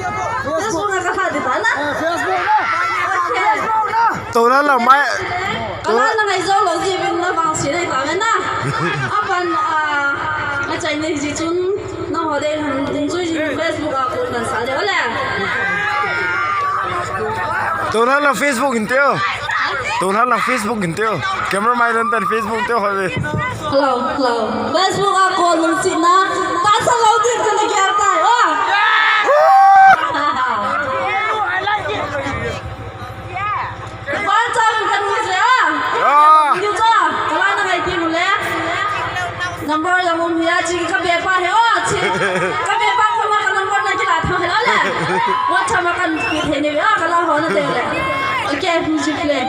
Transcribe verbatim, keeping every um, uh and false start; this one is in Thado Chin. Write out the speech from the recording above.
Facebook na ka kha di ta na. Eh, Facebook na. Okay. Facebook na. Tola la mai. Kala na ngai jo lo ji bin na vang si nai ta na. Apan, ah, ma chai nei ji chun na ho de han ding chu ji Facebook a ko kan sa de le. Tola la Facebook in teo. Tola la Facebook in teo. Camera mai dan tan Facebook teo ho de. Hello, hello. Facebook a call lung si na. Ta sa lo din ka na kya ta. Oh. Ban sa lung ka ni se, ah. Ah. Ni sa. Kala na ngai ti mu le. Number la mu ya chi ka be pa he, oh, chi. Ka be pa ko ma ka number na ki la tha he le. Wa cha ma kan ki the ni, ah, kala ho na de le. Okay, music play.